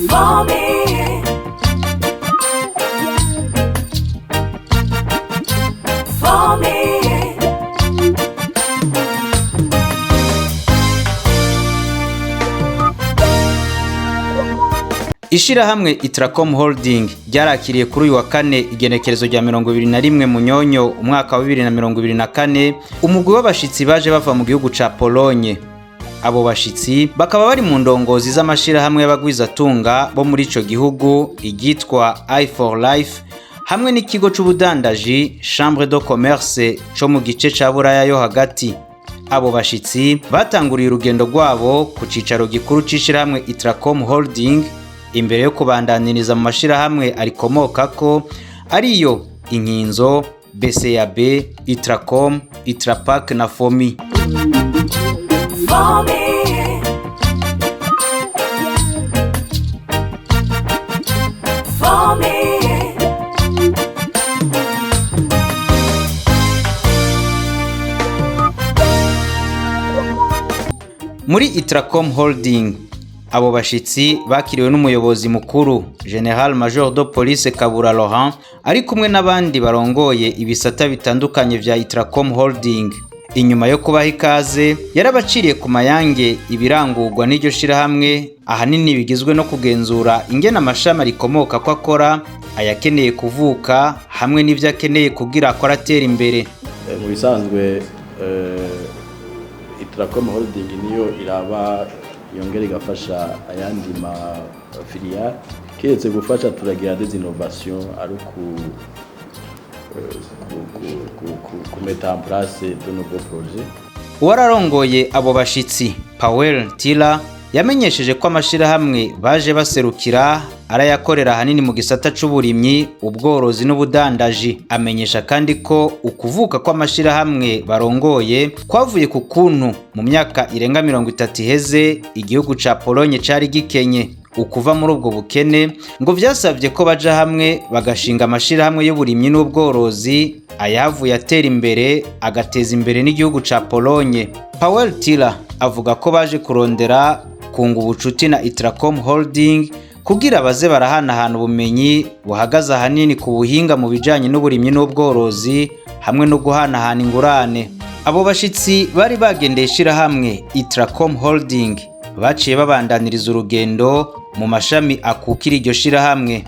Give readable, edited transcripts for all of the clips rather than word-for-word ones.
For me. For me. Ishirahamwe Itracom Holding ryarakiriye kuri uyu wa kane, igenekerezo rya 21 Munyonyo umwaka wa 2024, umugwi w'abashitsi baje bava mu gihugu ca Polonye. Abo bashitsi bakaba bari mu ndongozi z'amashirahamwe y'abagwizatunga bo muri ico gihugu, iryitwa I for Life hamwe n'ikigo c'ubudandaji Chambre de Commerce co mu gice ca Buraya yo hagati. Abo bashitsi batanguriye urugendo rwabo ku cicaro gikuru c'ishirahamwe Itracom Holding imbere yo kubandaniriza mu mashirahamwe arikomokako, ariyo Inkinzo, BCAB, Itracom, Itrapac na Fomi. For me. For me. Muri Itracom Holding, abo bashitsi bakiriwe n'umuyobozi mukuru, General Major de Police Kabura Laurent, ari kumwe n'abandi barongoye ibisata bitandukanye vya Itracom Holding. Inyuma yo kubaha ikaze, yarabaciriye ku mayange ibirangurwa n'iryo shirahamwe, ahanini bigizwe no kugenzura ingene amashami rikomoka ko akora, ayakeneye kuvuka hamwe n'ivyo akeneye kugira akora atera imbere. Mu bisanzwe, Itracom Holding niyo iraba yongera igafasha ayandi ma filiales. Kiretse gufasha, turagira des innovations, ari ku mettre en place de nouveaux projets. Uwararongoye abo bashitsi, Powell Tiller, yamenyesheje ko amashirahamwe baje baserukira arayakorera ahanini mu gisata c'uburimyi, ubworozi n'ubudandaji. Amenyesha kandi ko ukuvuka kw'amashirahamwe barongoye kwavuye ku kuntu mu myaka irenga 30 iheze igihugu ca Polonye cari gikenye. Ukuva muri ubwo bukene ngo vyasavye ko baja hamwe bagashinga amashirahamwe y'uburimyi n'ubworozi, ayahavuye atera imbere agateza imbere n'igihugu ca Polonye. Powell Tiller avuga ko baje kurondera kunga ubucuti na Itracom Holding kugira baze barahanahana ubumenyi buhagaze ahanini ku buhinga mu bijanye n'uburimyi n'ubworozi hamwe no guhanahana ingurane. Abo bashitsi bari bagendeye ishirahamwe Itracom Holding baciye babandaniriza urugendo mu mashami akukira iryo shirahamwe.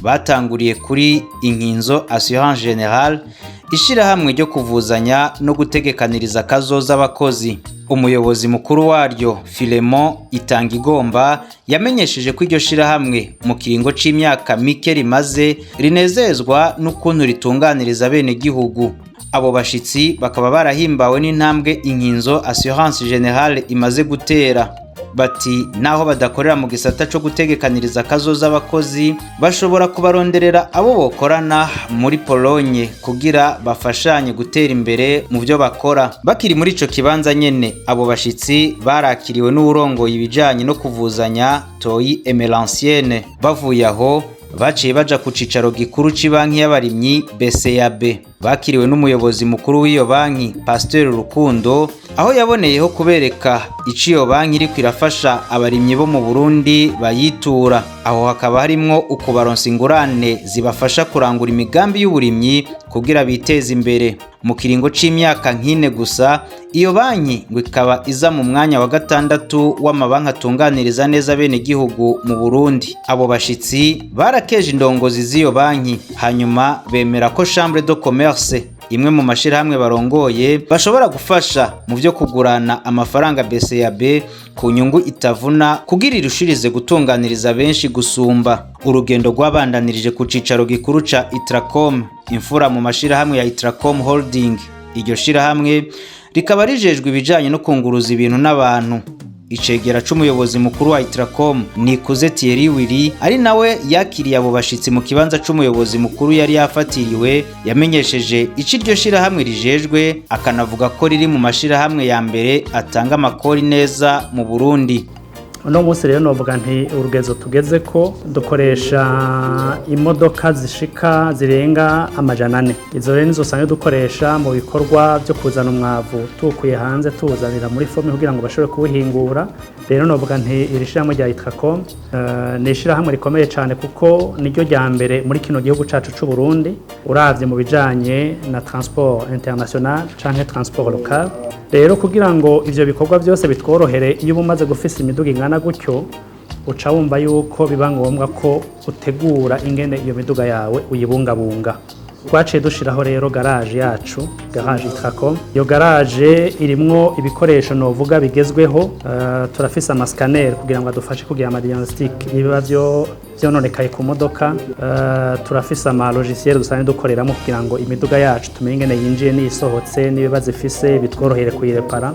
Batanguriye kuri Inkinzo Assurance Générale, ishirahamwe ryo kuvuzanya no gutegekaniriza akazoza abakozi. Umuyobozi mukuru waryo, Filemon Itangigomba, yamenyesheje ko iryo shirahamwe mu kiringo c'imyaka mike rimaze rinezezwa n'ukuntu ritunganiriza bene gihugu. Abo bashitsi bakaba barahimbawe n'intambwe Inkinzo Assurance Générale imaze gutera. Bati naho badakorera mu gisata co gutegekaniriza akazoza abakozi, bashobora kubaronderera abo bokorana muri Polonye kugira bafashanye gutera imbere mu byo bakora. Bakiri muri ico kibanza nyene, abo bashitsi barakiriwe n'uwurongoye ibijanye no kuvuzanya, Toyi Emelancienne. Bavuye aho, baciye baja ku cicaro gikuru c'Ibanki y'Abarimyi, BCAB. Bakiriwe n'umuyobozi mukuru w'iyo banki, Pasteur Rukundo, aho yaboneyeho kubereka ico iyo banki iriko irafasha abarimyi bo mu Burundi bayitura. Aho hakaba harimwo ukubaronsa ingurane zibafasha kurangura imigambi y'uburimyi kugira biteze imbere. Mu kiringo c'imyaka nk'ine gusa, iyo banki ngo ikaba iza mu mwanya wa gatandatu w'amabanki atunganiriza neza bene gihugu mu Burundi. Abo bashitsi barakeje indongozi z'iyo banki, hanyuma bemera ko Chambre de Commerce, imwe mu mashirahamwe barongoye, bashobora gufasha mu byo kugurana amafaranga BCAB ku nyungu itavuna kugira irushirize gutunganiriza benshi gusumba. Urugendo rwabandanirije ku cicaro gikuru ca Itracom, imfura mu mashirahamwe ya Itracom Holding. Iryo shirahamwe rikaba rijejwe ibijanye no kunguruza ibintu n'abantu. Icegera c'umuyobozi mukuru wa Itracom, Nikuze Thierry Willy, ari nawe yakiriye abo bashitsi mu kibanza c'umuyobozi mukuru yari yafatiriwe, yamenyesheje ico iryo shirahamwe rijejwe, akanavuga ko riri mu mashirahamwe ya mbere atanga amakori neza mu Burundi. Uno munsi rero novuga nti urugezo tugeze ko dukoresha imodoka zishika zirenga 400. Izo rero nizo usanga dukoresha mu bikorwa byo kuzana umwavu tuwukuye hanze tuwuzanira muri FOMI kugira ngo bashobore kuwuhingura. Rero novuga nti iri shirahamwe rya Itracom ni ishirahamwe rikomeye cyane, kuko niryo rya mbere muri kino gihugu cacu c'u Burundi uravye mu bijanye na transport international canke transport local. Rero kugira ngo ivyo bikorwa byose bitworohere, iyo uba umaze gufisa imiduga ingana gutyo, uca wumva yuko biba ngombwa ko utegura ingene iyo miduga yawe uyibungabunga. Twaciye dushiraho rero garage yacu, garage Itracom. Iyo garage irimwo ibikoresho novuga bigezweho. Turafise ama scanner kugira ngo adufashe kugira ama diagnostic ibiba byo vyononekaye ku modoka. Turafise ama logiciel dusanzwe dukoreramo kugira ngo imiduga yacu tumenye ingene yinjiye n'iyisohotse n'ibibazo ifise, bitworohere kuyirepara.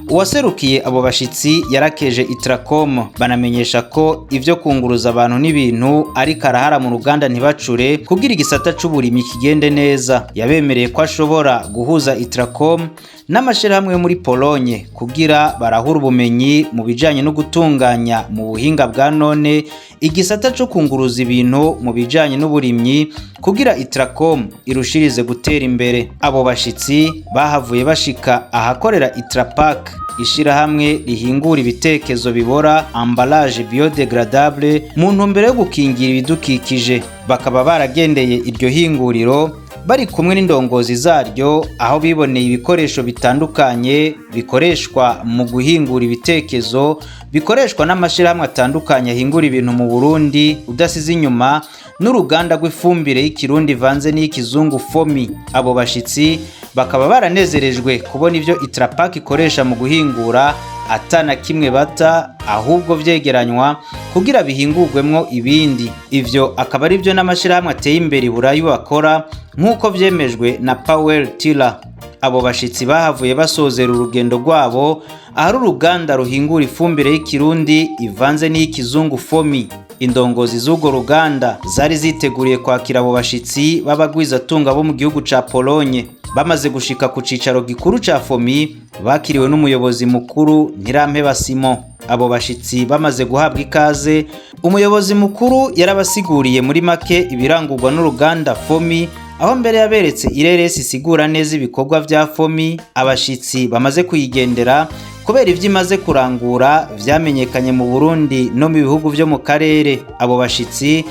Uwaserukiye abo bashitsi yarakeje Itracom, banamenyesha ko ivyo kunguruza abantu n'ibintu ari karahara mu ruganda ntibacure kugira igisata c'uburimyi kigende neza. Yabemereye ko ashobora guhuza Itracom n'amashirahamwe yo muri Polonye kugira barahura ubumenyi mu bijanye no gutunganya mu buhinga bwa none igisata co kunguruza ibintu mu bijanye n'uburimyi, kugira Itracom irushirize gutera imbere. Abo bashitsi bahavuye bashika ahakorera Itrapack, ishirahamwe rihingura ibitekezo bibora, emballage biodégradable, mu ntumbero yo gukingira ibidukikije. Bakaba baragendeye iryo hinguriro bari kumwe n'indongozi zaryo, aho biboneye ibikoresho bitandukanye bikoreshwa mu guhingura ibitekezo bikoreshwa n'amashirahamwe atandukanye ahingura ibintu mu Burundi, udasize inyuma n'uruganda rw'ifumbire y'ikirundi ivanze n'iy'ikizungu FOMI. Abo bashitsi bakaba baranezerejwe kubona ivyo Itrapack ikoresha mu guhingura atana kimwe bata, ahubwo vyegeranywa kugira bihingurwemwo ibindi. Ivyo akaba ari byo n'amashirahamwe ateye imbere i Burayi bakora, nk'uko vyemejwe na Powell Tiller. Abo bashitsi bahavuye basozera urugendo rwabo ahari uruganda ruhingura ifumbire y'ikirundi ivanze n'iy'ikizungu FOMI. Indongozi z'urwo ruganda zari ziteguriye kwakira abo bashitsi b'abagwizatunga bo mu gihugu ca Polonye. Bamaze gushika ku cicaro gikuru ca FOMI, bakiriwe n'umuyobozi mukuru Ntirampeba Simon. Abo bashitsi bamaze guhabwa ikaze, umuyobozi mukuru yarabasiguriye muri make ibirangurwa n'uruganda FOMI, aho mbere yaberetse ireresi isigura neza ibikorwa vya FOMI. Abashitsi bamaze kuyigendera, kubera ivyo imaze kurangura vyamenyekanye mu Burundi no mu bihugu vyo mu karere. Abo bashitsi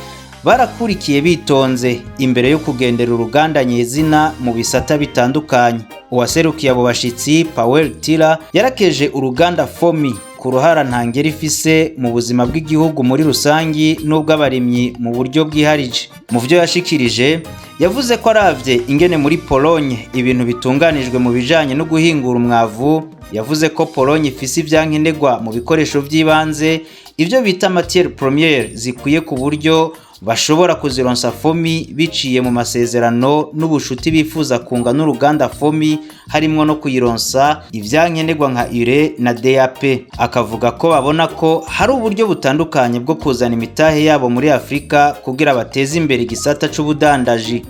barakurikiye bitonze imbere yo kugendera uruganda nyezina mu bisata bitandukanye. Uwaserukiye abo bashitsi Powell Tiller yarakeje uruganda FOMI ku ruhara ntangera ifise mu buzima bw'igihugu muri rusangi n'ubw'abarimyi mu buryo bwiharije. Mu vyo yashikirije, yavuze ko aravye ingene muri Polonye ibintu bitunganijwe mu bijanye no guhingura umwavu. Yavuze ko Polonye ifise ivyankenerwa mu bikoresho vy'ibanze, ivyo bita matière première, zikwiye ku buryo bashobora kuzironsa FOMI biciye mu masezerano n'ubushuti bifuza kunga n'uruganda FOMI, harimwo no kuyironsa ivyankenerwa nka urée na DAP. Akavuga ko babona ko hari uburyo butandukanye bwo kuzana imitahe yabo muri Afrika kugira bateze imbere igisata c'ubudandaji.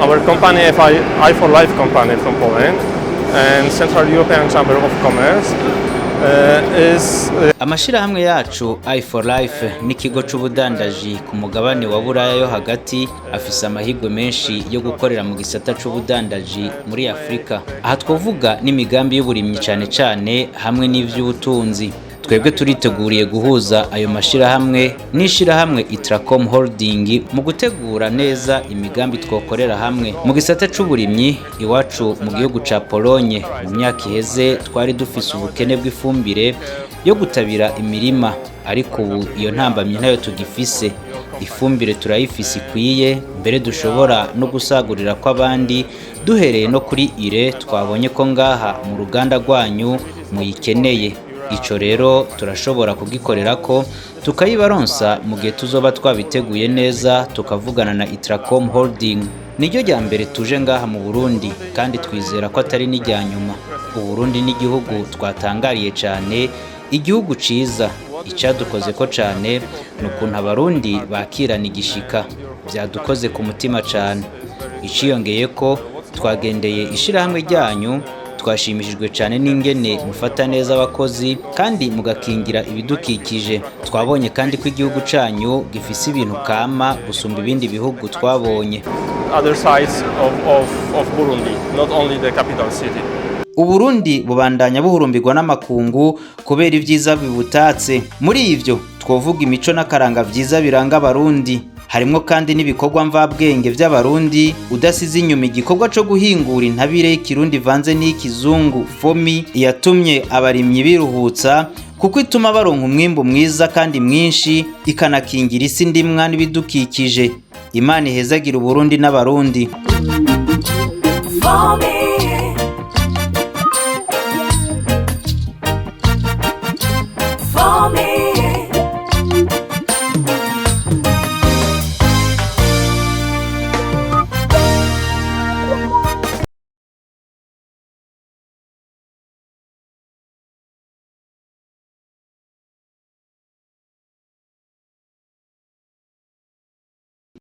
Our company, FI, I4 Life company from Poland, and Central European Chamber of Commerce is Amashirahamwe yacu i4 Life n'ikigo c'ubudandaji ku mugabane wa Buraya yo hagati afise amahirwe menshi yo gukorera mu gisata c'ubudandaji muri Afrika. Aha twovuga n'imigambi y'uburimyi cane cane hamwe n'ivy'ubutunzi. Twebwe turiteguriye guhuza ayo mashirahamwe n'ishirahamwe Itracom Holding mu gutegura neza imigambi twokorera hamwe mu gisata c'uburimyi. Iwacu mu gihugu ca Polonye, mu myaka iheze twari dufise ubukene bw'ifumbire yo gutabira imirima, ariko ubu iyo ntambamyi ntayo tugifise. Ifumbire turayifise ikwiye, mbere dushobora no gusagurira kw'abandi, duhereye no kuri urée twabonye ko ngaha mu ruganda rwanyu muyikeneye. Ico rero turashobora kugikorera ko tukayibaronsa mu gihe tuzoba twabiteguye neza, tukavugana na Itracom Holding. Niryo rya mbere tuje ngaha mu Burundi, kandi twizera ko atari n'irya nyuma. Uburundi n'igihugu twatangariye cyane, igihugu ciza. Icadukoze ko cane ni ukuntu Abarundi bakirana igishika, byadukoze ku mutima cane. Iciyongeye ko twagendeye ishirahamwe ryanyu, Twashimishijwe cyane n'ingene mufata neza abakozi kandi mugakingira ibidukikije. Twabonye kandi ko igihugu canyu gifise ibintu kama gusumba ibindi bihugu twabonye. Other sides of Burundi, not only the capital city. Uburundi bubandanya buhurumbirwa n'amakungu kubera ibyiza bibutatse. Muri ivyo twovuga imico n'akaranga vyiza biranga Abarundi, harimwo kandi n'ibikorwa mvabwenge vy'Abarundi, udasize inyuma igikorwa co guhingura intabire y'ikirundi ivanze n'iy'ikizungu FOMI, yatumye abarimyi biruhutsa kuko ituma baronka umwimbu mwiza kandi mwinshi, ikanakingira isi ndimwa n'ibidukikije. Imana ihezagira Uburundi n'Abarundi. For me.